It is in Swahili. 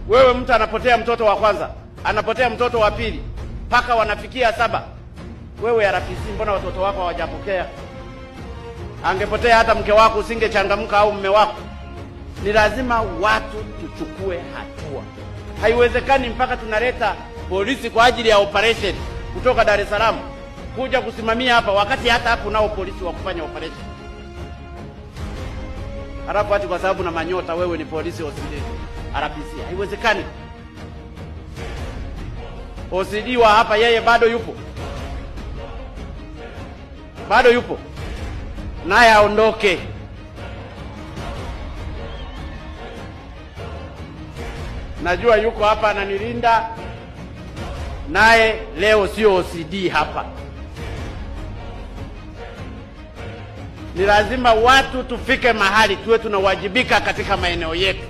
Wewe mtu anapotea mtoto wa kwanza, anapotea mtoto wa pili, mpaka wanafikia 7. Wewe RPC, mbona watoto wako hawajapokea? Angepotea hata mke wako usingechangamka, au mume wako. Ni lazima watu tuchukue hatua. Haiwezekani mpaka tunaleta polisi kwa ajili ya operation kutoka Dar es Salaam kuja kusimamia hapa, wakati hata hapo nao polisi wa kufanya operation. Halafu ati kwa sababu na manyota wewe ni polisi OCD, RPC. Haiwezekani. OCD wa hapa yeye bado yupo. Bado yupo. Naye aondoke. Najua yuko hapa ananilinda. Naye leo sio OCD hapa. Ni lazima watu tufike mahali tuwe tunawajibika katika maeneo yetu.